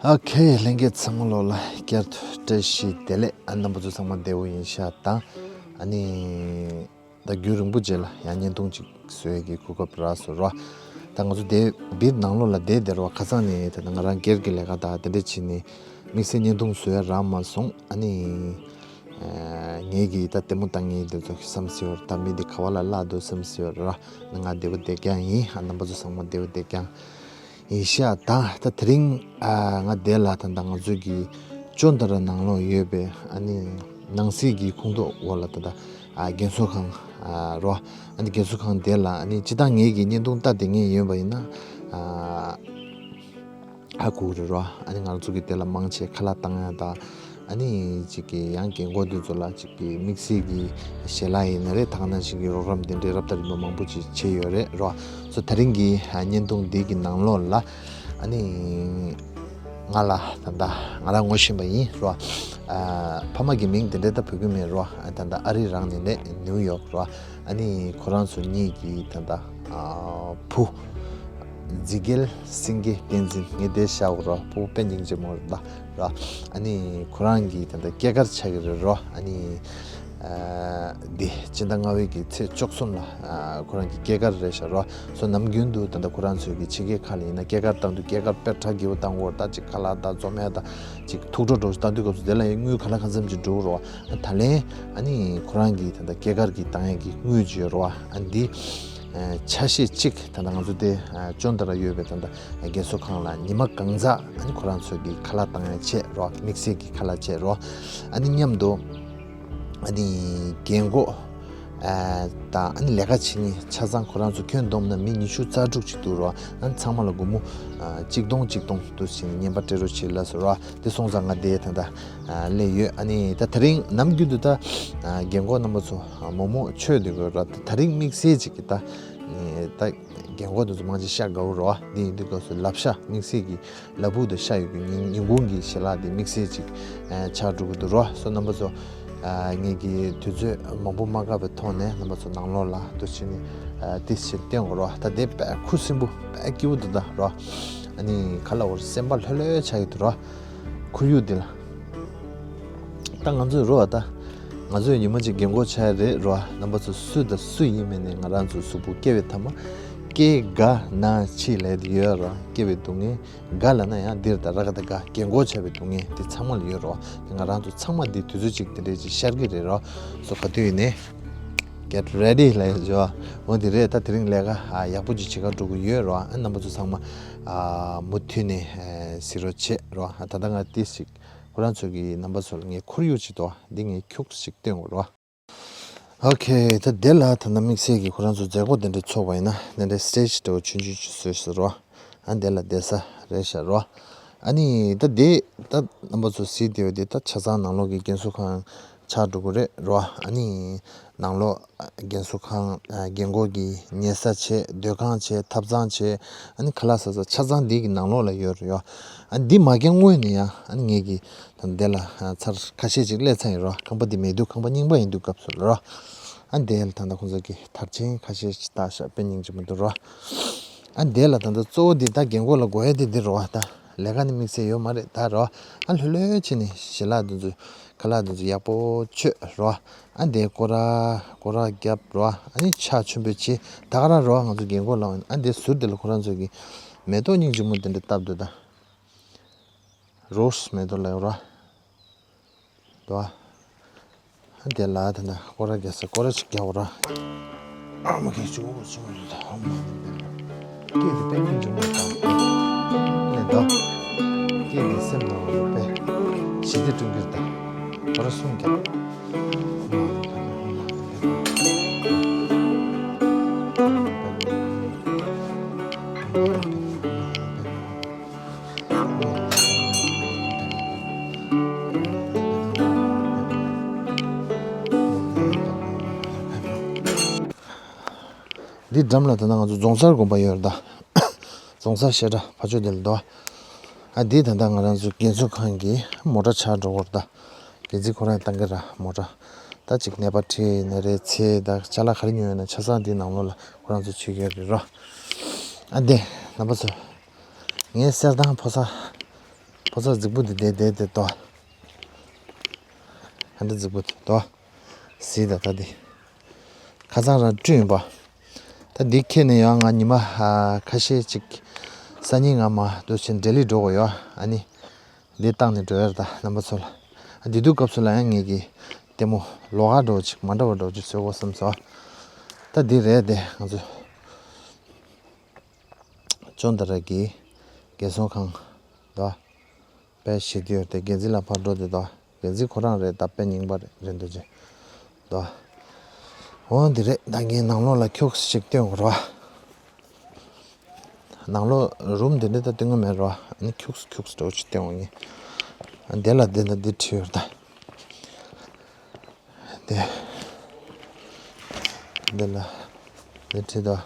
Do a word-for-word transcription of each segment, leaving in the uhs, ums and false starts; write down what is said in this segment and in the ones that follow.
ཨོ་ཁེ། ལྷན་རྒྱས་ཚང་མ་ལོ་ལ་བསྐྱར་དུ་བཀྲ་ཤིས་བདེ་ལེགས། ཨ་རྣམ་པ་ཚོ་ཚང་མ་བདེ་པོ་ཡིན་ཤག་དང་། ཨ་ནི། ད་རྒྱུན་རིང་པོ་རྗེས་ལ་ཡང་བརྙན་ཐུང་ཅིག་བཟོ་ཡས་ཀྱི་གོ་སྐབས་རག་སོང་རོ། ད་ང་ཚོ་དེ་བིར་ནང་ལོགས་ལ་བསྡད་བསྡད་རོ། ཁ་སང་ནས་ད་ང་རང་སྒེར་གྱི་ལས་ཀ་དང་དེ་འདྲ་བྱས་ནས་དམིགས་བསལ་བརྙན་ཐུང་བཟོ་ཡས་རག་མ་སོང་། ཨ་ནི་ངས་ཀྱིས་ད་ལྟད་མོ་ལྟ་མཁན་དེ་ཚོ་བསམ་སྲིད་ཡོད། ད་མི་དེ་ག་བ་ལ་བརླག་འདུག་བསམ་སྲིད་ཡོད་ར། ང་བདེ་པོ་བསྡད་རྐྱང་ཡིན། ཨ་རྣམ་པ་ཚོ་ཚང་མ་བདེ་པོ་བསྡད་རྐྱང་ཡིན་ཤག་དང་། ད་དེ་རིང་ཨ་ང་འདི་ལ་ད་ལྟ་ང་ཚོའི་གི་ཅོན་ཏ་ར་ནང་ལོགས་ཡོད་པའི་ཨ་ནི་ནང་སྲིད་ཀྱི་ཁོངས་གཏོགས་འོག་ལ་ད་ལྟ་ཨ་རྒན་གསོ་ཁང་ཨ་རོ། ཨ་ནི་རྒན་གསོ་ཁང་དེ་ལ་ཨ་ནི་སྤྱིར་བཏང་ངེད་ཀྱི་བརྙན་ཐུང་ལྟ་བསྡད་མཁན་ཡོད་པ་ཡིན་ན་ཨ་ཧ་གོ་གི་རེད་རོ། ཨ་ནི་ང་ཚོ་གི་དེ་ལ་མང་ཆེ་ཁ་ལག་བཏང་ཡ་དང་། ཨ་ནི་ཅིག་གི་ཡང་རྒན་གོག་དེ་ཚོ་ལ་ཅིག་གི་དམིགས་བསལ་གྱི་ཞལ་ལག་ཡིན་ན་རེད། ད་ག་ནང་བཞིན་གྱི་རོགས་རམ་དེ་འདྲའི་རབ་དང་རིམ་པ་མང་པོ་ཅིག་བྱས་ཡོད་རེད་རོ། སོ་ད་རིང་གི་བརྙན་ཐུང་འདི་གི་ནང་ལོགས་ལ་ཨ་ནི་ང་ལ་ད་ལྟ་ང་རང་ངོ་ཤེས་པ་ཡིན་རོ། ཨ་ཕ་མ་གི་མིང་དེ་འདྲའི་ད་འབོད་ཀྱི་མེད་རོ། ཨ་ད་ལྟ་ཨ་རི་རང་ནས་ནས་ནིའུ་ཡོག་རོ། ཨ་ནི་ཁོ་རང་ཚོ་གཉིས་ཀྱི་ད་ལྟ་ཨ་བུ་རྫི་རྒྱལ་སེང་གེ་བསྟན་འཛིན། ངས་དེ་ཤ་འོ་རོ། ཕྲུ་གུ་དཔེ་སྙིང་རྗེ་མོ་རེད་ད། ར། ཨ་ནི་ཁོ་རང་གི་ད་ལྟ་སྐྱེས་སྐར་ཆགས་ཀྱི་རེད་རོ། ཨ་ནི་ཨ་འདི་སྤྱི་ཟླ་ལྔ་པའི་གི་ཚེས་བཅུ་གསུམ་ལ་ཨ་ཁོ་རང་གི་སྐྱེས་སྐར་རེད་ཤག་རོ། སོ་ནམ་རྒྱུན་དུ་ད་ལྟ་ཁོ་རང་ཚོའི་གི་ཕྱི་རྒྱལ་ཁག་ལ་ཡིན་ན་སྐྱེས་སྐར་བཏང་དུས་སྐྱེས་སྐར་དཔེ་གྲ་རྒྱས་པོ་བཏང་དགོས་རེད། ད་ཅིག་ཁ་ལག་དང་འཛོམས་ཡ་དང་ཅིག་ཐུགས་སྤྲོ་སྤྲོ་ཞིག་བཏང་དུས་སྐབས་སུ་དེ་ལ་ཡང་དངུལ་ག་ལ་གང་འཚམ་ཅིག་འགྲོ་གི་རེད་བ། ད་ལན་ཨ་ནི་ཁོ་རང་གི་ད་ལྟ་སྐྱེས་སྐར་གྱི་བཏང་ཡ་གི་དངུལ་ཅིག་ཡོད་རེད་བ། ཨ་འདི་ཆ་ཤས་གཅིག་ད་ལྟ་ང་ཚོ་དེ་ཅོན་ཏ་ར་ཡོད་པའི་ད་ལྟ་རྒན་གསོ་ཁང་ལ་ཉི་མ་གང་ཟག་ཨ་ནི་ཁོ་རང་ཚོ་གི་ཁ་ལག་བཏང་ཡ་བྱས་རོགས། དམིགས་བསལ་གྱི་ཁ་ལག་བྱས་རོགས། ཨ་ནི་མཉམ་དུ་ཨ་ནི་རྒན་གོག་ཨ་དང་ཨ་ནི་ལས་ཀ་བྱེད་མཁན་ཆ་ཚང་ཁོ་རང་ཚོ་ཁྱོན་བསྡོམས་ན་མི་ཉི་ཤུ་རྩ་དྲུག་ཅིག་འདུག་རོགས། ཨ་ནི་ཚང་མ་ལ་སྒོར་མོ་ཨ་གཅིག་སྟོང་གཅིག་སྟོང་དུ་ཕྱིན་ནས་རྔན་པ་སྤྲད་རོགས་བྱེད་ལབ་སོང་རོགས། དེ་སོང་ཙང་ང་དེ་ད་ལྟ་ཨ་སླེབས་ཡོད། ཨ་ནི་ད་དེ་རིང་ནམ་རྒྱུན་དུ་ད་ཨ་རྒན་གོག་རྣམ་པ་ཚོ་ཨ་མོག་མོག་མཆོད་བསྡད་དགོས་ར། ད་དེ་རིང་དམིགས་བསལ་ཅིག་གི་ད་ཨ་ད་རྒན་གོག་དེ་ཚོ་མང་ཆེ་ཤ་དགའ་བོ་རེད་བ། འདི་ཡིན་དུས་སྐབས་སུ་ལབ་ཤ་དམིགས་བསལ་གྱི་ལ་ཕུག་དང་ཤ་ཡོད་རྒྱུ་ཉིན་ཉིན་གུང་གི་ཞལ་ལག་དེ་དམིགས་བསལ་ཅིག་ཨ་ཆགས་འགྲོ་གི་འདུག་རོ། སོ་རྣམ་པ་ཚོ་ཨ་ངེད་ཀྱི་དུས་ཚོད་མང་པོ་མ་བཀག་པའི་ཐོག་ནས་རྣམ་པ་ཚོ་ནང་ལོགས་ལ་འདུ་བྱེད་ནས་ཨ་ཏིས་ཕྱིར་བསྟན་དགོས་རོ། ད་དེ་དཔེ་ཁུ་སིམ་པོ་དཔེ་སྐྱིད་པོ་འདུག་ད་རོ། ཨ་ནི་ག་ལ་འོར་སེམས་པ་ལྷོད་ལྷོད་ཆགས་ཡོད་དུ་རོ། ཁོར་ཡུག་འདི་ལ། ད་ང་ཚོས་རོ་ཨ་ད། ང་ཚོས་ཉི་མ་གཅིག་རྒན་གོག་ཆགས་ཡ་རེད་རོ། རྣམ་པ་ཚོ་སུ་དང་སུ་ཡིན་མིན་ནས་ང་རང་ཚོའི་གཟུགས་པོ་སྐྱེ་བའི་ཐ་མ། སྐྱེ་རྒ་ན་འཆི་ལབ་དེ་ཡོད་རོ། སྐྱེ་བའི་སྡུག་བསྔལ། རྒ་ལབ་ན་ཡང་འདིར་ད་ར་ག་ད་རྒ་རྒན་གོག་ཆགས་པའི་སྡུག་བསྔལ་དེ་ཚང་མ་ལ་ཡོད་རོ། དེ་ང་རང་ཚོ་ཚང་མ་འདི་དུས་ཚོད་གཅིག་དེ་འདྲས་ཅིག་ཤར་གི་རེད་རོ། སོ་ག་དུས་ཡིན་ནའི། Get ready ལབ་ཡ་ཇོ། འོ་དེ་རེད། ད་དེ་རིང་ལས་ཀ་ཨ་ཡག་པོ་ཅིག་བྱེད་ག་འགྲོ་གི་ཡོད་རོ། ཨ་རྣམ་པ་ཚོ་ཚང་མ་ཨ་མུ་མཐུད་ནས་ཨ་གཟིགས་རོགས་བྱེད་རོ། ཨ་ད་ལྟ་ང་ཏིས་ཅིག་ཁོ་རང་ཚོ་གི་རྣམ་པ་ཚོ་ལ་ངས་ཁོར་ཡུག་ཅིག་འདུག་བ། འདི་ངས་ཁྱུག་ཅིག་སྟོན་དགོས་རོ། ཨོ་ཁེ། ད་དེ་ལ་ད་ལྟ་དམིགས་བསལ་གྱི་ཁོ་རང་ཚོ་མཛད་སྒོ་དེ་འདྲ་ཚོགས་པ་ཡིན་ན་དེ་འདྲའི་སི་ཊེ་ཇི་འདྲ་བོ་ཆུང་ཆུང་ཅིག་བཟོས་ཤག་རོ། ཨ་དེ་ལ་བསྡད་ས་རེད་ཤག་རོ། ཨ་ནི་ད་དེ་ད་རྣམ་པ་ཚོ་གཟིགས་བསྡད་པ་དེ་ད་ཆ་ཚང་ནང་ལོགས་ཀྱི་རྒན་གསོ་ཁང་ཆགས་འགྲོ་གི་རེད་རོ། ཨ་ནི་ནང་ལོགས་རྒན་གསོ་ཁང་རྒན་གོག་གི་ཉལ་ས་བྱས། སྡོད་ཁང་བྱས། ཐབ་ཚང་བྱས། ཨ་ནི་ཁ་ལག་ཟ་ས་ཆ་ཚང་འདི་གི་ནང་ལོགས་ལ་ཡོད་རེད་ཡོ། ཨ་འདི་མ་རྒན་སྔོན་ནས་ཡང་ཨ་ནི་ངེད་ཀྱི་ད་འདི་ལ་ཚར་ཁ་ཤས་ཅིག་སླེབས་ཚར་ཡིན་རོ། ཁང་པ་འདི་མེད་དུས་ཁང་པ་རྙིང་པ་ཡིན་དུས་སྐབས་སུ་ལ་རོ། ཨ་འདི་ལ་ད་ལྟ་ཁོང་ཚོ་གི་དར་ཆེན་ཁ་ཤས་ཅིག་བཏགས་ཤག་དཔེ་སྙིང་རྗེ་མོ་འདུག་རོ། ཨ་འདི་ལ་ད་ལྟ་གཙོ་བོ་འདི་ད་རྒན་གོག་ལ་དགོས་ཡ་དེ་འདི་རོ། ད་ལས་ཀ་ནི་དམིགས་བསལ་ཡོད་མ་རེད་ད་རོ། ཨ་ལྷོད་ལྷོད་བྱས་ནས་ཞལ་ལག་འདི་ཚོ་ཁ་ལག་འདི་ཚོ་ཡག་པོ་མཆོད་རོ། ཨ་འདི་སྐོར་ར་སྐོར་ར་རྒྱབ་རོ། ཨ་ནི་ཕྱག་མཆོད་འབུལ་བྱེད། ད་ག་རང་རོ། ང་ཚོ་རྒན་གོག་ལ་ཨ་འདི་ཟུར་འདི་ལ་ཁོ་རང་ཚོ་གི་མེ་ཏོག་སྙིང་རྗེ་མོ་དེ་འདྲ་བཏབ་འདུག་ད། རོ་སི་མེ་ཏོག་ལ་ཡོད་རོ། དོ། ཨ་འདི་ལ་ད་ད་སྐོར་ར་རྒྱག་ས་སྐོར་ར་ཅིག་རྒྱག་རོ། ཨ་མ་གི་ཅུ་ཅུ་མ་ད་ཧོ་མ། སྐད་དེ་དཔེ་སྙིང་རྗེ་མོ་དང་། ནས་ད། སྐད་དེ་སེམས་ནང་ལ་དཔེ་ཞི་བདེ་བསྐྲུན་གྱི་རེད་ད། སྐོར་ར་གསུམ་རྒྱག་འདི་འགྲམ་ལ་ད་ལྟ་ང་ཚོ་རྫོང་སར་དགོན་པ་ཡོད་རེད་ད། རྫོང་སར་བཤད་གྲྭ་ཕ་ཆོས་དེ་ལ་འདུག་ཨ་འདི་ད་ལྟ་ང་རང་ཚོ་རྒན་གསོ་ཁང་གི་མོ་ཊ་ཆགས་འགྲོ་གི་རེད་ད། འགན་འཛིན་ཁོ་རང་གཏང་གི་ར་མོ་ཊ། ད་ཅིག་ནད་པ་ཁྲིད་ཡིན་ན་རེད། ཚེ་ད་ཅ་ལག་ག་རེ་ཉོས་ཡོད་ན་ཆ་ཚང་འདི་ནང་ལོགས་ལ་ཁོ་རང་ཚོ་ཆུད་ཀྱི་རེད་རོ། ཨ་འདི་ རྣམ་པ་ཚོ། ངའི་གསེར་ཐང་ཕོ་གསར། ཕོ་གསར་རྫིག་པོ་འདི་བསྡད་བསྡད་བསྡད་དོ། ཧ་འདྲ་རྫིག་པོ་འདི་དོ། གཟིགས་དང་ད་འདི། ཁ་སང་རང་བསྐྲུན་ཡིན་པ། ད་འདི་ཁྱེར་ནས་ཡང་ང་ཉི་མ་ཨ་ཁ་ཤས་ཅིག་སང་ཉིན་ང་མ་འདུག་ཕྱིན་ལྡི་ལི་འགྲོ་དགོས་ཡོད། ཨ་ནི། འདི་བཏང་ནས་འགྲོ་ཡ་རེད་ད་རྣམ་པ་ཚོ་ལ། ཨ་འདི་དུས་སྐབས་སུ་ལ་ཡང་ངེད་ཀྱིས་ལྟད་མོ་ལོགས་ཀ་འགྲོ་ཅིག་མ་འདྲ་བ་འགྲོ་ཅིག་བཟོས་དགོས་བསམ་སོང་། ད་འདི་རེད་དེ་ང་ཚོ། ཅོན་ཏ་ར་གི་རྒན་གསོ་ཁང་དོ། དཔེ་ཞེ་དུས་དེ་རྒན་འཛིན་ལ་ཕར་འགྲོ་དེ་དོ། རྒན་འཛིན་ཁོ་རང་རེད་ད་དཔེ་རྙིང་པ་རེད་འདུག་ཅེ། དོ། འོ་འདི་རེད་ད་ངས་ནང་ལོགས་ལ་ཁྱུག་ཅིག་སྟོན་དགོས་ར། ནང་ལོགས་རུམ་འདི་འདྲ་ད་སྟོན་གི་མེད་ར། ཨ་ནི་ཁྱུག་ཁྱུག་འགྲོ་ཅིག་སྟོན་དགོས་ངས། ཨ་འདི་ལ་འདི་ལ་འདི་བྲིས་ཡོད་ད། དེ། འདི་ལ། འདི་བྲིས་དང་།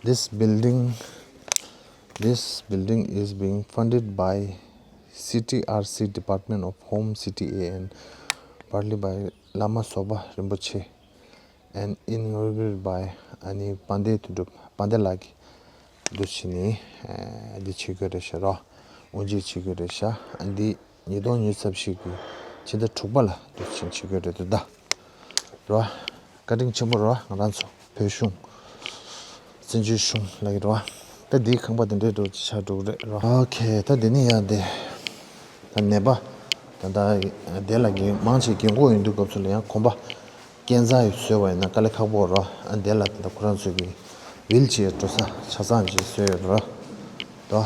This building, this building is being funded by C T R C Department of Home, C T A, and partly by Lama Soba Rinpoche and inaugurated by ཨ་ནི་དཔལ་ལྡན་དོན་གྲུབ་དཔལ་ལྡན་ལགས་ཀྱིས་འདུག་བྱས་ནས་འདི་བྱེད་དགོས་རེད་ཤག་རོ། དབུ་འབྱེད་བྱེད་དགོས་རེད་ཤག་འདི། ཉིས་སྟོང་ཉི་ཤུ་རྩ་བཞི་གི་ཕྱི་ཟླ་དྲུག་པ་ལ་འདུག་ཕྱིན་བྱེད་དགོས་རེད་འདུག་ད། རོ། བཀའ་དྲིན་ཆེན་པོ་རོ་ང་རང་ཚོ་བོད་གཞུང་། བཙན་བྱོལ་གཞུང་ལ་གི་རོ། ད་འདིའི་ཁང་པ་དེ་འདྲའི་འགྲོ་ཅི་ཆགས་འགྲོ་གི་རེད་རོ། ཨོ་ཁེ་ད་འདི་ནི་ཡང་དེ། ད་ནད་པ། ད་ད་དེ་ལ་གི་མང་ཆེ་རྒན་གོག་ཡིན་དུས་སྐབས་སུ་ལ་ཡང་གོམ་པ། སྐས་འཛེག་བཟོས་པ་ཡིན་ན་དཀའ་ལས་ཁག་པོ་རོ། ཨ་དེ་ལ་ད་ཁོ་རང་ཚོས་གི་ཝིལ་ཅེར་འགྲོ་ས་ཆ་ཚང་ཅིག་བཟོས་ཡོད་རོ། དོ།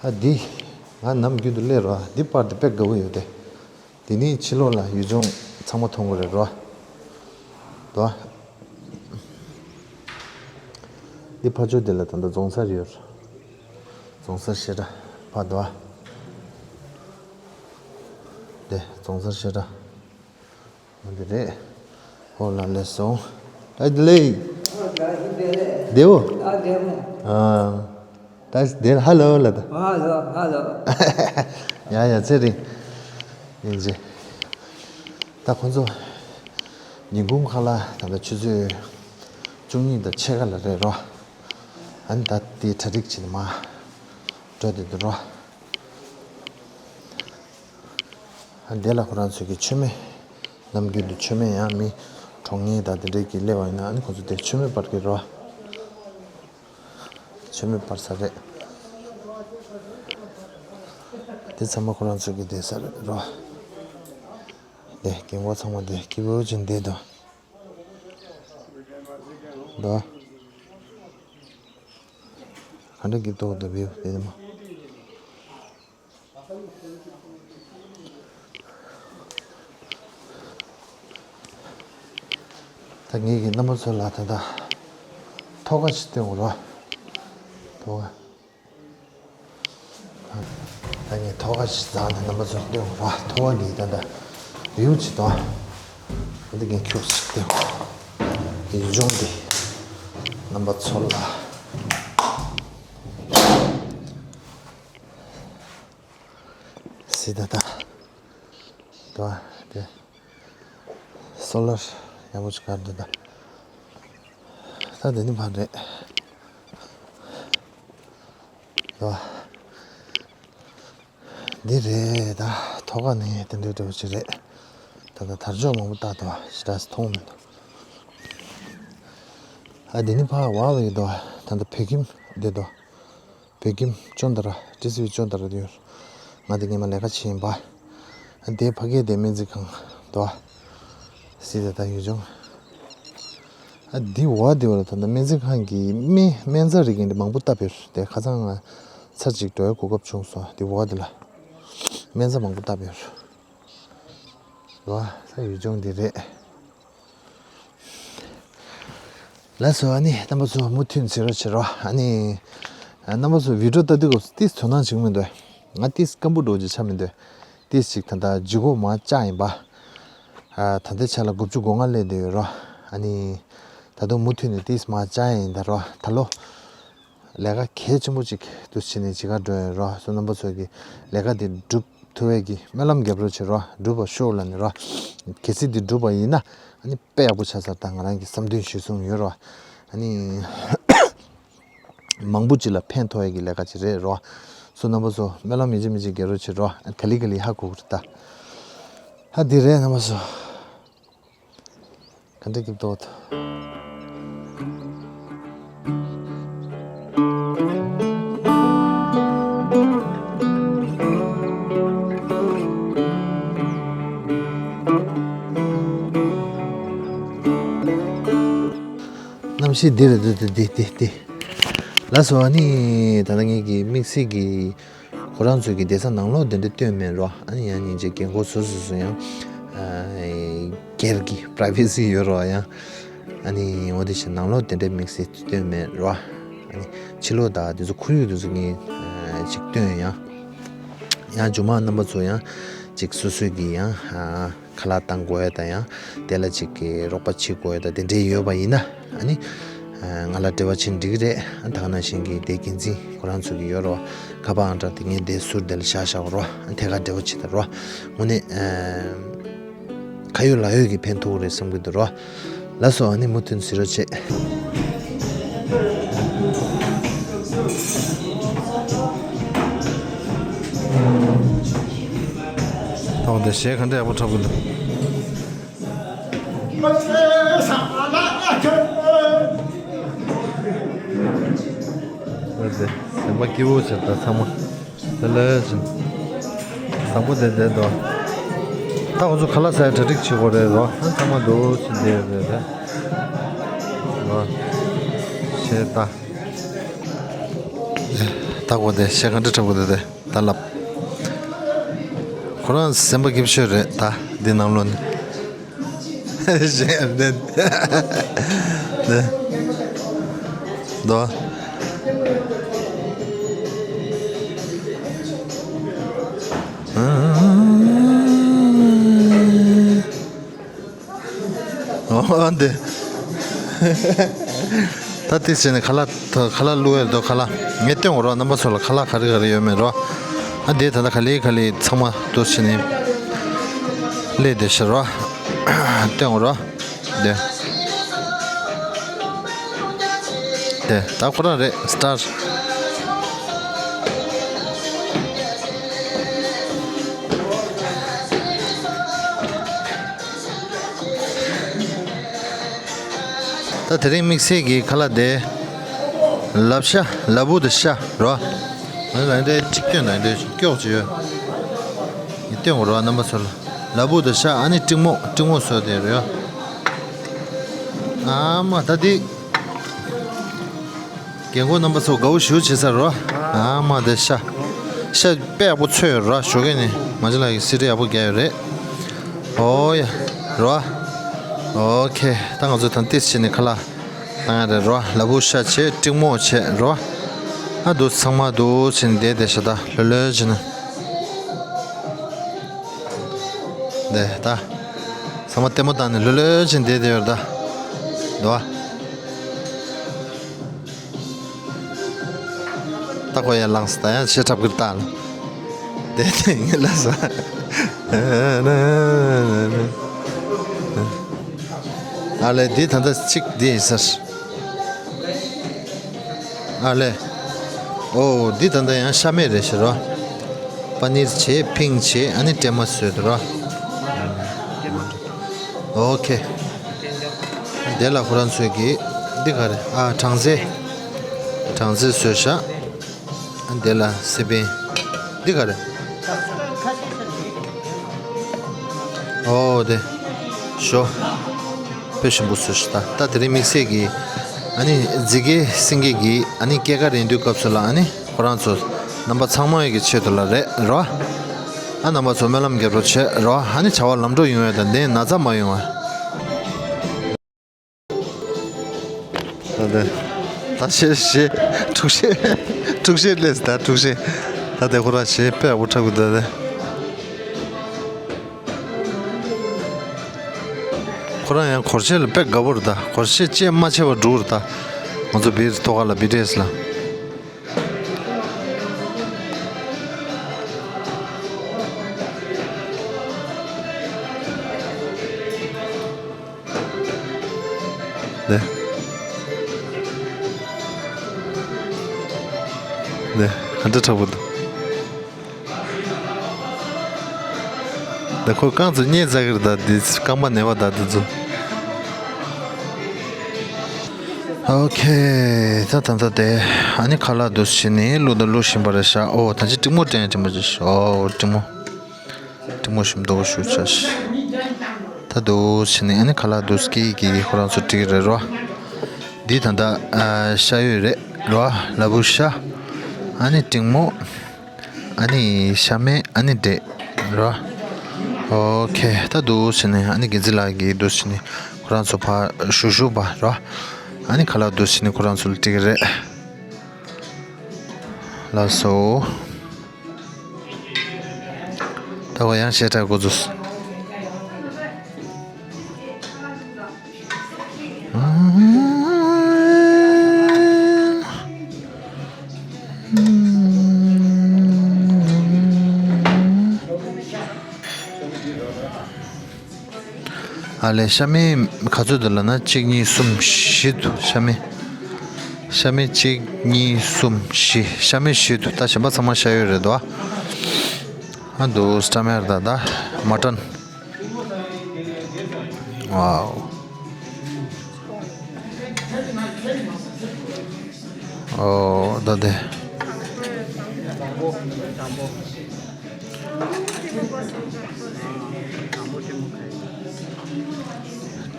ཨ་འདི། ང་ནམ་རྒྱུན་དུ་སླེབས་རོ། འདི་པར་འདི་དཔེ་དགའ་བོ་ཡོད་དེ། འདི་ནི་ཕྱི་ལོགས་ལ་ཡུལ་ལྗོངས་ཚང་མ་མཐོང་གི་རེད་རོ། དོ། འདི་ཕར་ཕྱོགས་འདི་ལ་ད་ལྟ་རྫོང་སར་ཡོད། རྫོང་སར་བཤད་གྲྭ་ཕར་དོ། འདི་རྫོང་སར་བཤད་གྲྭ། འདི་རེད། ཧོ་ལ་ལས་སོང་། ཨ་ལེ། བདེ་བོ། ཨ། ད་དེར་ཧ་ལོ་ལ་ད། ཧ་ལོ་ཧ་ལོ། ཡ་ཡ་ཚེ་རིང་། ཡིན་ཅི། ད་ཁོང་ཚོ། ཉིན་གུང་ཁ་ལ་ད་ལྟ་ཆུ་ཚོད་བཅུ་གཉིས་དང་ཕྱེད་ཀ་ལ་རེད་རོ། ཨ་ནི་ད་དེ་གྲ་སྒྲིག་བྱེད་ནས་མ། འགྲོ་དེ་འདུག་རོ། ཨ་དེ་ལ་ཁོ་རང་ཚོས་ཀྱི་མཆོད་མེ། ནམ་རྒྱུན་དུ་མཆོད་མེ་ཡང་མི་གྲོངས་ངེས་དང་དེ་འདྲས་ཀྱི་སླེབས་པ་ཡིན་ན་ཨ་ནི་ཁོ་ཚོ་དེ་མཆོད་མེ་སྤར་གི་རོ། མཆོད་མེ་སྤར་ས་རེད། དེ་ཚང་མ་ཁོ་རང་ཚོ་གི་བསྡད་ས་རེད་རོ། དེ་རྒན་གོག་ཚང་མ་དེ་སྐྱིད་པོ་ཅིག་བསྡད་འདུག་འདུག་ག་འདྲ་གི་ཏོག་ཏོ་བིའུ་དེ་མ། ད་ངེད་ཀྱི་རྣམ་པ་ཚོ་ལ་ད་ལྟ་ཐོག་ཁ་ཞིག་སྟོན་དགོས་རོ། ཐོག་ཁ། ད་ངས་ཐོག་ཁ་ཞིག་བརྫངས་ནས་རྣམ་པ་ཚོར་སྟོན་དགོས་རོ། ཐོག་ཁ་གི་ད་ལྟ་བིའུ་ཅིག་དང་། ད་ངས་ཁྱུག་ཞིག་སྟོན་དགོས། ཡུལ་ལྗོངས་འདི་རྣམ་པ་ཚོ་ལ། སི་ད་ད། ད་དེ། སོ་ལར་ཡག་པོ་ཅིག་གར་འདུག་ད། ད་དེ་ནི་ཕར་རེད། ད། འདི་རེད་ད། ཐོག་ཁ་ནི་དེ་འདྲའི་འདྲ་བོ་ཅིག་རེད། ད་ད་དར་ལྕོག་མང་པོ་བཏགས་འདུག་ཞེ་དྲག་མཐོང་མི་འདུག་ཨ་དེ་ནི་ཕར་བ་བའི་འདུག་ད་ད་བོད་ཁྱིམ་འདི་འདུག་བོད་ཁྱིམ་ཅོན་ཏ་ར། ཏི་སི་ཝི་ཅོན་ཏ་ར་དེ་ཡོད། ང་དེ་ངས་མ་ལས་ཀ་བྱེད་ཡིན་པ། དེ་ཕ་གིའི་དེ་སྨན་རྩིས་ཁང་དོ། སི་ད་ད་ཡུལ་ལྗོངས། ཨ་འདི་འོག་དེ་བ་ལ་ད་ལྟ་སྨན་རྩིས་ཁང་གི་སྨན་སྨན་རྩྭ་རིགས་ཀྱི་མང་པོ་བཏབ་ཡོད་རེད། དེ་ཁ་སང་ང་ཚར་གཅིག་འགྲོ་ཡའི་གོ་སྐབས་བྱུང་སོང་། དེ་འོག་དེ་ལ་སྨན་རྩྭ་མང་པོ་བཏབ་ཡོད་རེད། ལོ་ས་ཡུལ་ལྗོངས་འདི་རེད། ལགས་སོ། ཨ་ནི་རྣམ་པ་ཚོ་མུ་མཐུད་གཟིགས་རོགས་བྱེད་རོགས། ཨ་ནི་རྣམ་པ་ཚོ་བི་ཌིའོ་ལྟ་དུས་སྐབས་སུ་ཏིས་དོ་སྣང་བྱེད་ཀྱི་མི་འདུག་ང་ཏིས་སྐམ་པོ་འགྲོ་རྒྱུ་ཆགས་མི་འདུག་ཏིས་ཅིག་ད་ལྟ་ལྗིད་ཁོག་མར་བཅག་ཡིན་པ། ད་ལྟའི་ཆ་ལ་དགུ་བཅུ་གོ་ལྔ་སླེབས་བསྡད་ཡོད་རོགས། ཨ་ནི་ད་དུང་མུ་མཐུད་ནས་ཏིས་མར་བཅག་ཡིན་ད་རོགས། ད་ལོ་ལས་ཀ་གལ་ཆེན་པོ་ཅིག་ཏུ་བྱས་ནས་ཅིག་ག་འགྲོ་ཡོད་རོགས། སོ་རྣམ་པ་ཚོ་གི་ལས་ཀ་དེ་འགྲུབ་ཐུབ་པའི་གི་སྨོན་ལམ་རྒྱབ་རོགས་བྱེད་རོགས། འགྲུབ་པ་ཤོག་ལབ་ནས་རོགས། གལ་སྲིད་དེ་འགྲུབ་པ་ཡིན་ན་ཨ་ནི་དཔེ་ཡག་པོ་ཆགས་ས་རེད། ད་ང་རང་གི་བསམ་དོན་གཞིར་བཟུང་ཡོད་རོགས། ཨ་ནི་ མང་པོ་ཅིག་ལ་ཕན་ཐོགས་ཡ་གི་ལས་ཀ་ཅིག་རེད་རོ། སོ་རྣམ་པ་ཚོ་སྨོན་ལམ་ཡིན་གཅིག་མིན་གཅིག་རྒྱག་རོགས་བྱེད་རོ། ག་ལེ་ག་ལེ་ཧ་གོ་གི་རེད་ད། ཧ་འདི་རེད་རྣམ་པ་ཚོ། ག་འདྲ་གི་འདུག་གནམ་གཤིས་འདི་རེད་འདི་འདི་འདི་འདི། ལགས་སོ། ཨ་ནི་ད་ལྟ་ངེད་ཀྱི་དམིགས་བསལ་གྱི་ཁོ་རང་ཚོའི་གི་བསྡད་ས་ནང་ལོགས་དེ་འདྲ་སྟོན་མེད་རོ། ཨ་ནི་ཡང་སྙིང་རྗེ། རྒན་གོག་སོ་སོ་སོ་ཡང་ཨ་སྒེར་གྱི་པ་རའི་བེ་སི་ཡོད་རོ། ཡང་ཨ་ནི་འོ་དེ་བཞིན་ནང་ལོགས་དེ་འདྲ་དམིགས་བསལ་སྟོན་མེད་རོ། ཨ་ནི་ཕྱི་ལོགས་དང་དེ་ཚོ་ཁོར་ཡུག་དེ་ཚོ་ངས་ཨ་ཅིག་སྟོན་ཡང་། ཡང་མཇུག་མ་རྣམ་པ་ཚོ་ཡང་ཅིག་སོ་སོའི་གི་ཡང་ཨ་ཁ་ལག་བཏང་དགོས་ཡ་དང་ཡང་དེ་ལ་ཅིག་གི་རོགས་པ་བྱེད་དགོས་ཡ་དང་དེ་འདྲས་ཡོད་པ་ཡིན་ན་ཨ་ནི་ང་ལ་འབྲེལ་བ་བྱེད་འགྲིག་གི་རེད། ཨ་ད་ག་ནང་བཞིན་གི་དེ་འགན་འཛིན་ཁོ་རང་ཚོ་གི་ཡོད་རོ། ཁ་པར་ཨང་གྲངས་དེ་ངས་དེ་ཟུར་དེ་ལ་བཞག་བཞག་རོ། ཨ་ཐད་ཀར་འབྲེལ་བ་བྱེད་ད་རོ། དངོས་གནས་ཁ་ཡོད་ལག་ཡོད་ཀྱི་ཕན་ཐོགས་རེད་བསམ་གི་འདུག་རོ། ལགས་སོ། ཨ་ནི་མུ་མཐུད་གཟིགས་རོགས་བྱེད། ཐོག་དེ་གཞས་ག་འདྲ་ཡག་པོ་འཁྲབ་གི་འདུག་ཟེར་ཟིན་པ་སྐྱིད་པོ་བྱེད་ད་ཚང་མ། དེ་ལས་བྱིན། བཟང་པོ་དེ་བསྡད་དོ། ད་ང་ཚོ་ཁ་ལག་ཟ་ཡ་གྲ་སྒྲིག་བྱེད་དགོས་རེད་རོ། ཨ་ཚང་མ་འདུག་ཕྱིན་བསྡད་རེད་རེད། རོ། ཞེས་ད། ད་གོ་དེ་ཞེས་ག་འདྲ་འཁྲབ་དགོས་དེ་དེ་ད་ལབ། ཁོ་རང་སེམས་པ་སྐྱིད་ཤོས་རེད་ད་འདི་ནང་ལོགས་ནས། གཞན་ཡང་ལྡན། ལྡན། དོ། འོ་འདི། ད་ཏིས་བྱས་ནས་ཁ་ལག་ཁ་ལག་བླུགས་ཡོད་དོ། ཁ་ལག་ངས་སྟོན་གོ་རོགས། རྣམ་པ་ཚོ་ལ་ཁ་ལག་ག་རེ་ག་རེ་ཡོད་མེད་རོགས། ཨ་འདི་ད་ལྟ་ག་ལེ་ག་ལེ་ཚང་མ་འདུག་བྱས་ནས་སླེབས་བསྡད་ཤག་རོགས། སྟོན་གོ་རོགས། འདི། འདི་ད་ཁོ་རང་རེད། སི་ཊར། ད་དེ་རིང་དམིགས་བསལ་གྱི་ཁ་ལག་དེ། ལབ་ཤ། ལ་ཕུག་དང་ཤ་རོ། ང་ལ་འདྲའི་གཅིག་སྟོན་དང་འདྲའི་སྐྱོག་ཅིག་ཡོད། ངས་སྟོན་དགོས་རོ་རྣམ་པ་ཚོ་ལ། ལ་ཕུག་དང་ཤ། ཨ་ནི་ཀྲིང་མོག་ཀྲིང་མོག་བཟོས་དེ་རེད། ཨ་མ་ད་འདི། རྒན་གོག་རྣམ་པ་ཚོ་དགའ་བོ་ཞེ་པོ་བྱེད་ས་རོ། ཨ་མ་དེ་ཤ། ཤ་དཔེ་ཡག་པོ་འཚོས་ཡོད་རོ། ཞོགས་ཀས་ནས་མ་ཇི་ལགས་ཀྱིས་སི་ཌི་ཡག་པོ་རྒྱག་ཡོད་རེད། ཨོ་ཡ། རོ། ཨོ་ཁེ། ད་ང་ཚོ་ད་ཏིས་བྱས་ནས་ཁ་ལག་བཏང་ཡ་རེད་རོ། ལ་ཕུག་ཤ་བྱས། ཀྲིང་མོག་བྱས་རོ། ཨ་འདུག་ཚང་མ་འདུག་བྱས་ནས་བསྡད་བསྡད་ཤག་ད་ལྷོད་ལྷོད་བྱས་ནས། འདི་ད། ཚང་མ་ལྟད་མོ་བཏང་ནས་ལྷོད་ལྷོད་བྱས་ནས་བསྡད་བསྡད་ཡོད་རེད་ད། འདུག་ཨ། ད་ཁོ་ཡར་ལངས་སོང་། ད་ཡང་གཞས་འཁྲབ་ཀྱི་རེད་ད། དེ་དེ་ངས་ལབ་སོང་། ཨ་ལས། འདི་ད་ལྟ་གཅིག་འདི་ཡིན་ས་རེད། ཨ་ལས། ཨོ་འདི་ད་ལྟ་ཡང་ཤ་མེད་རེད་ཤག་རོ། པ་ནིར་བྱས། ཕིང་བྱས། ཨ་ནི་སྲན་མ་བཟོས་འདུག་རོ། ཨོ་ཁེ། དེ་ལ་ཁོ་རང་ཚོས་ཀྱི་འདི་ག་རེ། ཨ་སྦྲང་རྩི། སྦྲང་རྩི་བཟོས་ཤག། ཨ་དེ་ལ་སི་པན། འདི་ག་རེ། ཨོ་དེ། ཞོ། དཔེ་ཞིམ་པོ་བཟོས་ཤག་ད། ད་དེ་རིང་དམིགས་བསལ་གྱི་ཨ་ནི་རྫི་རྒན་སེང་གེ་གི་ཨ་ནི་སྐྱེས་སྐར་ཡིན་དུས་སྐབས་སུ་ལ་ཨ་ནི་ཁོ་རང་ཚོ་རྣམ་པ་ཚང་མ་ཡི་གི་ཆེད་དུ་ལ་རེད་རོ། ཨ་རྣམ་པ་ཚོ་སྨོན་ལམ་རྒྱབ་རོགས་བྱེད་རོ། ཨ་ནི་བྱ་བ་ལམ་འགྲོ་ཡོང་ཡ་དང་ལན་ན་ཚ་མ་ཡོང་བ། ད་ལྟ་ད་གཞས་གཞས་འཁྲུག་གཞས་འཁྲུག་གཞས་སླེབས་ད། འཁྲུག་གཞས་ད་ལྟ་ཁོ་རང་གཞས་དཔེ་ཡག་པོ་འཁྲབ་གི་འདུག་ད་ལྟ། ཁོ་རང་ཡང་སྒོར་གཞས་ལ་དཔེ་དགའ་པོ་རེད་ད། སྒོར་གཞས་བཅད་མ་ཆད་པར་འགྲོ་གི་རེད་ད། ང་ཚོ་བི་ཐོག་ཁ་ལ་བི་ཊི་ཨེས་ལ། ལེ། ནས་ག་འདྲ་དྲག་པོ་འདུག་ད་ཁོ་རྐང་ཚོ་བརྙས་ཚར་གི་རེད། ད་འདི་རྐང་པ་ནས་པ་ད་འདི་ཚོ། ཨོ་ཁེ། ད་ད་ད་དེ་ཨ་ནི་ཁ་ལག་འདུག་བྱས་ནས་བླུགས་ད་བླུགས་བཞིན་པ་རེད་ཤག་ཨོ་ད་ཅི་ཀྲིང་མོ་སྟོན་ཡ་ཀྲིང་མོ་ཅི་ཤོག་ཨོ་ཀྲིང་མོ། ཀྲིང་མོ་ཞིམ་མདོག་ཞུ་ཆ་ཤི། ད་འདུག་བྱས་ནས་ཨ་ནི་ཁ་ལག་འདུག་སྐྱེ་ཡི་གི་ཁོ་རང་ཚོ་བྲིས་རེད་རོ། འདི་ད་ད་ཨ་ཤ་ཡོད་རེད་རོ། ལ་ཕུག་ཤ། ཨ་ནི་ཀྲིང་མོ། ཨ་ནི་ཤ་མེད་ཨ་ནི་འབྲས་རོ། ཨོ་ཁེ། ད་འདུག་བྱས་ནས་ཨ་ནི་དགེ་འཛིན་ལགས་ཀྱིས་འདུག་བྱས་ནས་ཁོ་རང་ཚོ་ཕར་ཞུ་ཞུ་བ་རོ། ཨ་ནི་ཁ་ལག་འདུག་བྱས་ནས་ཁོ་རང་ཚོ་ལ་བྲིས་རེད། ལགས་སོ། ད་གོ་ཡང་ཞེ་དྲག་འགོ་འཛུགས། ཨ་ལས་ཤ་མེད་ག་ཚོད་འདུག་ལབ་ན་གཅིག་གཉིས་གསུམ་བཞི་འདུག་ཤ་མེད། ཤ་མེད་གཅིག་གཉིས་གསུམ་བཞི། ཤ་མེད་བཞི་འདུག་ད་གཞན་པ་ཚང་མ་ཤ་ཡོད་རེད་དོ། ཨ་འདུག་སི་ཊ་མེར་ད་ད་མ་ཊན། ཝའོ། ཨོ་ད་དེ།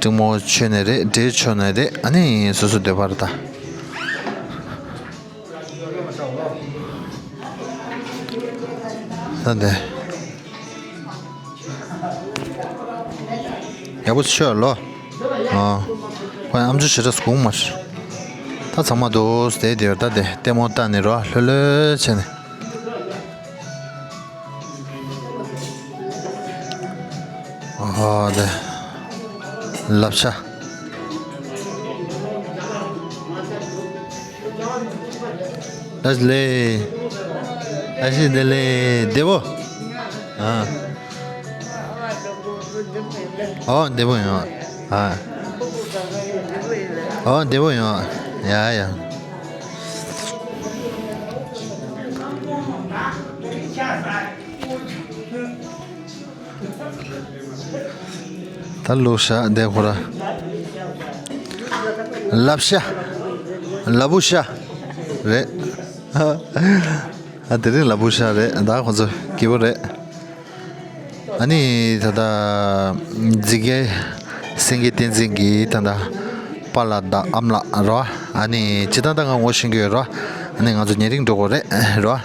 ཀྲིང་མོ་མཆོད་ནས་རེད། འབྲས་མཆོད་ནས་རེད། ཨ་ནི་སོ་སོ་འདོད་པ་རེད་ད། ད་དེ། ཡག་པོ་ཤོད་ལོ། ཨ། ཁོ་ཡང་ཨམ་ཅོག་ཞེ་དྲག་སྒུག་མ་ཤི། ད་ཚང་མ་འདུག་སེ་བསྡད་ཡོད། ད་དེ་ལྟད་མོ་ལྟ་ནས་རོ་ལྷོད་ལྷོད་བྱས་ནས། ཨ་དེ། ལབ་ཤ། ལགས་ལེ། ལགས་ཤི་བདེ་ལེགས་བདེ་པོ། ཨ། ཨོ་བདེ་པོ་ཡོང་། ཨ། ཨོ་བདེ་པོ་ཡོང་། ཡ་ཡ། ད་ལོ་ཤ་བསྡད་ཁོ་ར། ལབ་ཤ། ལ་ཕུག་ཤ། རེད། ཨ་དེ་རིང་ལ་ཕུག་ཤ་རེད། ད་ཁོ་ཚོ་སྐྱིད་པོ་རེད། ཨ་ནི་ད་ལྟ་རྫི་རྒན་སེང་གེ་བསྟན་འཛིན་གྱིས་ད་ལྟ་པཱ་ལགས་དང་ཨ་མ་ལགས་རོ། ཨ་ནི་སྤྱིར་བཏང་ད་ང་ངོ་ཤེས་ཀྱི་ཡོད་རོ། ཨ་ནི་ང་ཚོ་ཉེ་རིང་འགྲོ་དགོས་རེད་རོ།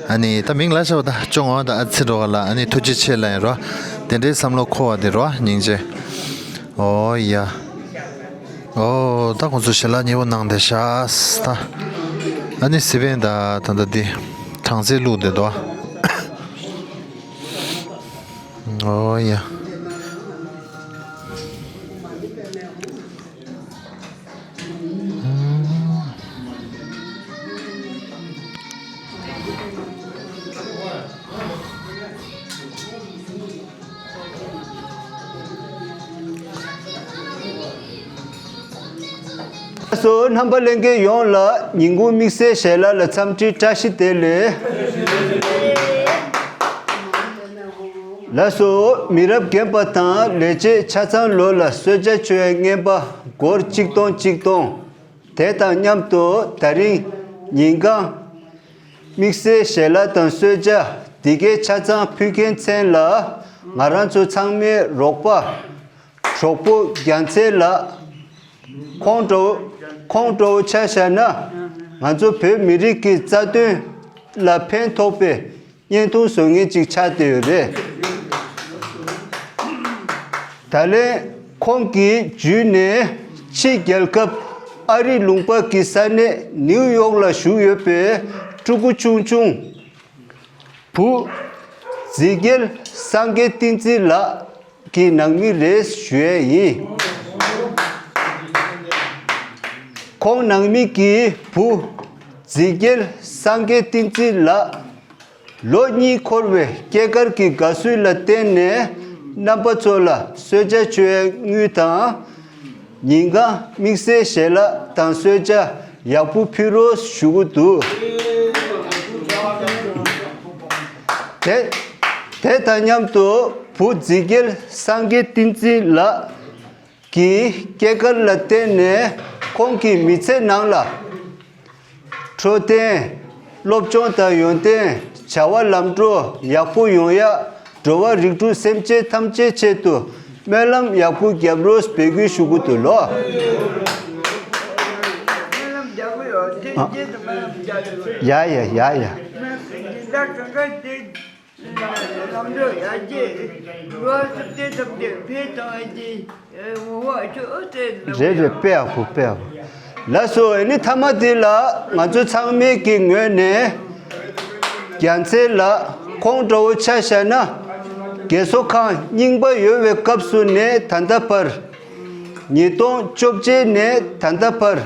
ཨ་ནི་ད་མིང་ལ་ཤ་བ་ད་ཅོ་ངོ་ད་ཨ་ཚི་འགྲོ་ག་ལ། ཨ་ནི་ཐུགས་རྗེ་ཆེ་ལ་ཡིན་རོ། དེ་འདྲའི་བསམ་བློ་འཁོར་བ་དེ་རོ་སྙིང་རྗེ། ཨོ་ཡ། ཨོ་ད་ཁོང་ཚོ་ཞལ་ལག་མཉེས་པོ་གནང་བསྡད་ཤག་ད། ཨ་ནི་སི་པན་ད་ད་ད་འདི་གྲང་ཚལ་བླུགས་བསྡད་དོ། ཨོ་ཡ། ལགས་སོ། རྣམ་པ་ལྷན་རྒྱས་ཡོངས་ལ་ཉིན་གུང་དམིགས་བསལ་ཞལ་ལག་ལ་འཚམས་འདྲི་བཀྲ་ཤིས་བདེ་ལེགས། ལགས་སོ། མི་རབས་རྒན་པ་དང་ལས་བྱེད་ཆ་ཚང་ལོ་ལ་གསོལ་ཇ་མཆོད་ཡའི་རྔན་པ་སྒོར་གཅིག་སྟོང་གཅིག་སྟོང་། དེ་དང་མཉམ་དུ་ད་རིང་ཉིན་གུང་དམིགས་བསལ་ཞལ་ལག་དང་གསོལ་ཇ་འདི་གའི་ཆ་ཚང་ཕུལ་མཁན་མཚན་ལ་ང་རང་ཚོ་ཚང་མའི་རོགས་པ་གྲོགས་པོ་རྒྱལ་མཚན་ལགས། ཁོང་འདྲ་བོ་ཁོང་འདྲ་བོ་ཆ་བཞག་ན་ང་ཚོ་བོད་མི་རིགས་ཀྱི་རྩ་དོན་ལ་ཕན་ཐོགས་པའི་བརྙན་ཐུང་བཟོ་མཁན་ཅིག་ཆགས་བསྡད་ཡོད་རེད། ད་ལན་ཁོང་གིས་བརྒྱུད་ནས་ཕྱི་རྒྱལ་ཁབ་ཨ་རི་ལུང་པ་གི་ས་གནས་ནིའུ་ཡོག་ལ་བཞུགས་ཡོད་པའི་ཕྲུ་གུ་ཆུང་ཆུང་བུ་རྫི་རྒྱལ་སངས་རྒྱས་བསྟན་འཛིན་ལགས་ཀྱི་ནང་མི་རེད་ཞུ་ཡས་ཡིན། ཁོང་ནང་མི་གི་བུ་རྫི་རྒྱལ་སངས་རྒྱས་བསྟན་འཛིན་ལགས་ལོ་གཉིས་འཁོར་བའི་སྐྱེས་སྐར་གྱི་དགའ་བསུ་ལ་བརྟེན་ནས་རྣམ་པ་ཚོ་ལ་གསོལ་ཇ་མཆོད་ཡས་དངུལ་དང་། ཉིན་གུང་དམིགས་བསལ་ཞལ་ལག་དང་གསོལ་ཇ་ཡག་པོ་ཕུལ་རོགས་ཞུ་གི་འདུག་དེ་དེ་དང་མཉམ་དུ་བུ་རྫི་རྒྱལ་སངས་རྒྱས་བསྟན་འཛིན་ལགས་ཀྱི་སྐྱེས་སྐར་ལ་བརྟེན་ནས་ཁོང་གི་མི་ཚེ་ནང་ལ་འཕྲོད་བསྟེན། སློབ་སྦྱོང་དང་ཡོན་ཏན། བྱ་བ་ལམ་འགྲོ་ཡག་པོ་ཡོང་ཡག་འགྲོ་བ་རིགས་དྲུག་སེམས་ཅན་ཐམས་ཅད་ཆེད་དུ་སྨོན་ལམ་ཡག་པོ་རྒྱབ་རོགས་འབོད་སྐུལ་ཞུ་གི་འདུག་ལོ། སྨོན་ལམ་རྒྱག་གི་ཡོད། ཐེངས་གཅིག་ཏུ་སྨོན་ལམ་རྒྱག་གི་ཡོད། ཡ་ཡ་ཡ་ཡ། སྨོན་ལམ་འདི་འདྲ་གང་ག་དེ་ལམ་འགྲོ་ཡར་རྒྱས། འགྲོ་བ་སེམས་ཅན་ཐམས་ཅད་འཕེལ་གཏོང་ཡག་གི་འོང་བ་ཆོག་ཨོ་ཏེ། རེད་རེད། དཔེ་ཡག་པོ། དཔེ་ཡག་པོ། ལགས་སོ། ཨ་ནི་མཐའ་མ་དེ་ལ་ང་ཚོ་ཚང་མའི་གི་ངོས་ནས་རྒྱལ་མཚན་ལགས་ཁོང་འདྲ་བོ་ཆ་བཞག་ན་རྒས་གསོ་ཁང་རྙིང་པ་ཡོད་པའི་སྐབས་སུ་ནས་ད་ལྟ་བར། ཉིས་སྟོང་བཅོ་བརྒྱད་ནས་ད་ལྟ་བར་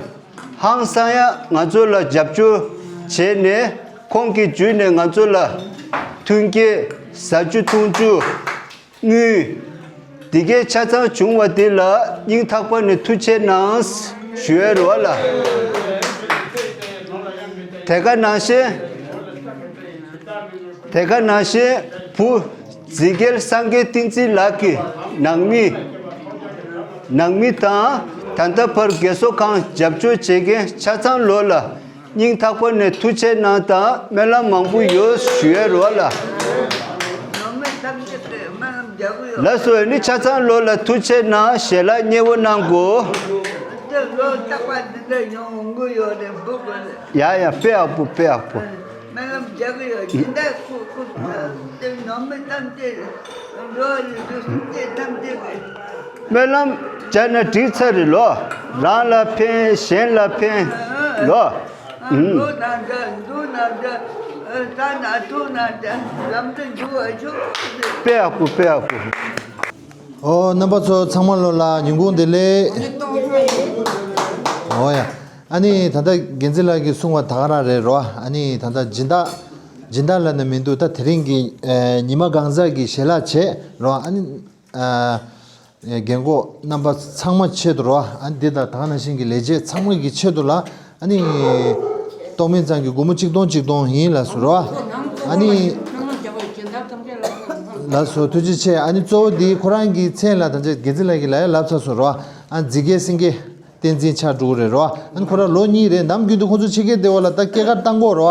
ཧང་སང་ཡག་ང་ཚོ་ལ་རྒྱབ་སྐྱོར་བྱས་ནས་ཁོང་གི་བརྒྱུད་ནས་ང་ཚོ་ལ་མཐུན་རྐྱེན་ཟ་རྒྱུ་འཐུང་རྒྱུ། དངུལ། འདི་གའི་ཆ་ཚང་བྱུང་བ་འདི་ལ་སྙིང་ཐག་པ་ནས་ཐུགས་རྗེ་གནང་ཞུ་ཡ་རེད་བ་ལ། དེ་ག་ནང་བཞིན། དེ་ག་ནང་བཞིན་བུ་རྫི་རྒྱལ་སངས་རྒྱས་བསྟན་འཛིན་ལགས་ཀྱི་ནང་མི། ནང་མི་དང་ད་ལྟ་བར་རྒས་གསོ་ཁང་རྒྱབ་སྐྱོར་བྱེད་མཁན་ཆ་ཚང་ལོ་ལ། སྙིང་ཐག་པ་ནས་ཐུགས་རྗེ་གནང་དང་སྨོན་ལམ་མང་པོ་ཡོད་ཞུ་ཡ་རེད་བ་ལ། ནང་མི་ཐམས་ཅད་ཀྱིས་སྨོན་ལམ་རྒྱག་གི་ཡོད། ལགས་སོ། ཨ་ནི་ཆ་ཚང་ལོ་ལ་ཐུགས་རྗེ་གནང་། ཞལ་ལག་མཉེས་པོ་གནང་དགོས། ལོ་རྟག་པར་འདི་འདྲ་ཡོང་གི་ཡོད་རེད། འབུ་དགོས་རེད། ཡ་ཡ། དཔེ་ཡག་པོ། དཔེ་ཡག་པོ། སྨོན་ལམ་རྒྱག་གི་ཡོད། ཇི་འདྲ་ཁུག་ཁུག་དེ་ནང་མི་ཐམས་ཅད་འགྲོ་བ་རིགས་དྲུག་སེམས་ཅན་ཐམས་ཅད་ཀྱི། སྨོན་ལམ་བྱས་ན་འགྲིག་ཚར་རེད་ལོ། རང་ལ་ཕན། གཞན་ལ་ཕན་ལོ། ཨུམ། འགྲོ་ན་འདྲ། འདུག་ན་འདྲ། ལྟ་ན་ཐུག་ན་འདྲ། ལམ་དུ་འགྲོ་བ་ཤོག་དཔེ་ཡག་པོ། དཔེ་ཡག་པོ། ཨོ། རྣམ་པ་ཚོ་ཚང་མ་ལོ་ལ་ཉིན་གུང་བདེ་ལེགས། ཨོ་ཡ། ཨ་ནི་ད་ལྟ་འགན་འཛིན་ལགས་ཀྱིས་གསུངས་པ་ད་ག་རང་རེད་རོ། ཨ་ནི་ད་ལྟ་སྦྱིན་བདག་སྦྱིན་བདག་ལབ་ན་མི་འདུག་ད་དེ་རིང་གི་ཨ་ཉི་མ་གང་ཟག་གི་ཞལ་ལག་བྱས་རོ། ཨ་ནི་ཨ་རྒན་གོག་རྣམ་པ་ཚང་མ་ཆེད་དུ་རོ། ཨ་ནི་འདི་དང་ད་ག་ནང་བཞིན་གྱི་ལས་བྱེད་ཚང་མ་གི་ཆེད་དུ་ལ། ཨ་ནི་ཏོག་མིན་ཚང་གི་སྒོར་མོ་གཅིག་སྟོང་གཅིག་སྟོང་ཡིན་ལགས་སོ་རོ། ཨ་ནི་ལགས་སོ། ཐུགས་རྗེ་ཆེ། ཨ་ནི་གཙོ་བོ་འདི་ཁོ་རང་གི་མཚན་ལ་ད་ཆ་འགན་འཛིན་ལགས་ཀྱིས་ལབ་ཡ་ལབ་ཚར་སོང་རོ། ཨ་ནི་རྫི་རྒྱལ་སེང་གེ་བསྟན་འཛིན་ཆགས་འགྲོ་གི་རེད་རོ། ཨ་ནི་ཁོ་རང་ལོ་གཉིས་རེད། ནམ་རྒྱུན་དུ་ཁོང་ཚོ་ཕྱི་རྒྱལ་སྡེ་བ་ལ་ད་སྐྱེས་སྐར་བཏང་གི་ཡོད་རོ།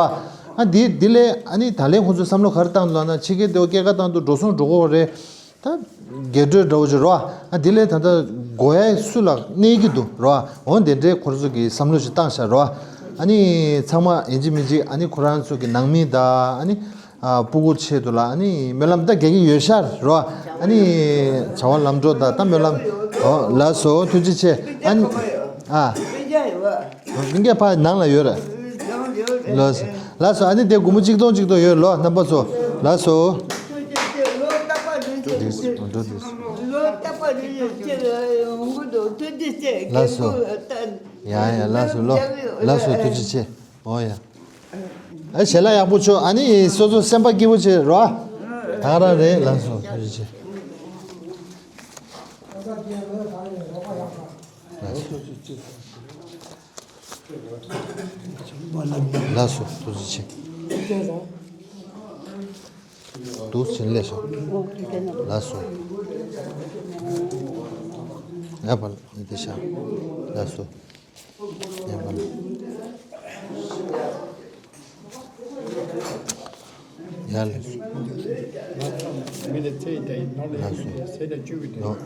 ཨ་འདི་འདི་ལས་ཨ་ནི་ད་ལན་ཁོང་ཚོས་བསམ་བློ་ག་རེ་བཏང་འདུག་ལབ་ན། ཕྱི་རྒྱལ་སྡེ་བ་སྐྱེས་སྐར་བཏང་དུས་འགྲོ་སོང་འགྲོ་གི་ཡོད་རེད། ད་རྒྱས་སྤྲོས་འདྲ་བོ་ཅིག་རོ། ཨ་འདི་ལས་ད་ལྟ་དགོས་ཡ་སུ་ལ་གནས་ཀྱི་འདུག་རོ། འོ་དེ་འདྲའི་ཁོ་ཚོ་གིས་བསམ་བློ་ཞིག་བཏང་ཤག་རོ། ཨ་ནི་ཚང་མ་ཡིན་གཅིག་མིན་གཅིག་ཨ་ནི་ཁོ་རང་ཚོ་གི་ནང་མི་དང་ཨ་ནི་ཨ་སྤུ་གུ་ཆེད་དུ་ལ་ཨ་ནི་སྨོན་ལམ་ད་རྒྱག་གི་ཡོད་ཤག་རོ། ཨ་ནི་བྱ་བ་ལམ་འགྲོ་དང་ད་སྨོན་ལམ། འོ་ལགས་སོ། ཐུགས་རྗེ་ཆེ། ཨ་ནི་ཨ། སྤུན་ཀྱག་ཕ་ནང་ལ་ཡོད་རེད། ལགས་སོ། ལགས་སོ། ཨ་ནི་དེ་སྒོར་མོ་གཅིག་སྟོང་གཅིག་སྟོང་ཡོད་ལོ། རྣམ་པ་ཚོ་ལགས་སོ། འགྲོ་འདུག་ལགས་སོ། ཡ་ཡ། ལགས་སོ་ལོ། ལགས་སོ། ཐུགས་རྗེ་ཆེ། འོ་ཡ། ཨ་ཞལ་ལག་ཡག་པོ་བྱོས། ཨ་ནི་སོ་སོ་སེམས་པ་སྐྱིད་པོ་བྱེད་རོ། ད་ག་རང་རེད། ལགས་སོ། ཐུགས་རྗེ་ཆེ། ལགས་སོ། ལགས་སོ། ཐུགས་རྗེ་ཆེ། འདུག་སེ་སླེབས་སོང་། ལགས་སོ། ཡ་ཕར་འདི་ཤ། ལགས་སོ། ཡ་ཕར། ཡ་ལགས་སོ། མི་ལ་ཚེ་ཡི་དྭགས་ཡི་ནོར་ལ་ཡོད་ལགས་སོ། ཚེ་དང་བཅུ་གི་དོན།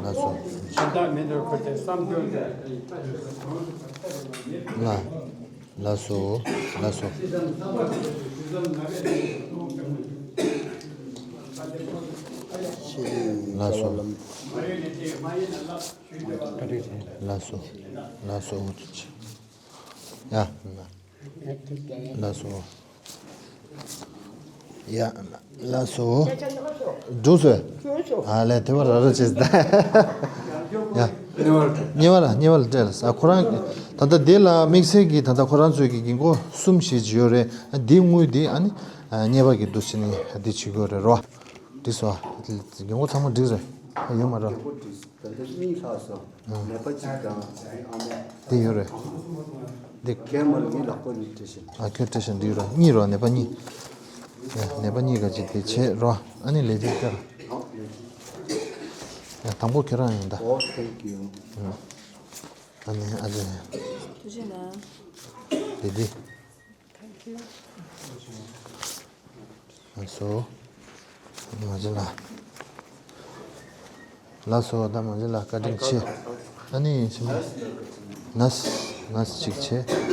ལགས་སོ། གཞན་དག་མི་འདོར་ཁོ་ཚེ་བསམ་དོན་ལ། ལགས་སོ། ལགས་སོ། ལགས་སོ། ལགས་སོ། ལགས་སོ། ཡ། ལགས་སོ། ཡ། ལགས་སོ། འགྲོ་སོང་། ཨ་ལས་དེ་བ་ར་ར་བྱེད། ཡ། གཉིས་པ་ལ་གཉིས་པ་ལ་སྤྲད་ལ་ས། ཁོ་རང་ད་ལྟ་འདི་ལ་དམིགས་བསལ་གྱི་ད་ལྟ་ཁོ་རང་ཚོའི་གི་རྒན་གོག་གསུམ་ཞིག་ཡོད་རེད། འདི་དངུལ་འདི་ཨ་ནི་གཉིས་པ་གི་འདུག་སེ་ནི་འདི་བྱེད་དགོས་རེད་རོ། འགྲིག་སོང་། རྒན་གོག་ཚང་མ་འགྲིག་རེད། ཡོད་མ་རེད། ད་ལྟ་གཉིས་ལྷག་སོང་། ནད་པ་གཅིག་དང་ཨ་མ། དེ་ཡོད་རེད། འདི། ཁྱེད་མར་མི་ལག་པ་གཉིས་སྤྲད་ཤིང་། ཨ་ཁྱོད་སྤྲད་ཤིང་འདི་ཡོད་རེད། གཉིས་རོ། ནད་པ་གཉིས། ནད་པ་གཉིས་ཀ་ཅིག་དེ་བྱེད་རོགས། ཨ་ནི་ལས་དེ་བསྐྱར། ཡ་དང་པོ་ཁྱེད་རང་ཡིན་ད། ཨ་ནི་ཨ་ཅེ། ཐུགས་རྗེ་གནང་། དེ་དེ། ལགས་སོ། མ་བྱེད་ལ། ལགས་སོ། ད་མ་བྱེད་ལ་བཀའ་དྲིན་ཆེ། ཨ་ནི་ཞིམ་པོ། ནས་ནས་ཅིག་ཆེ།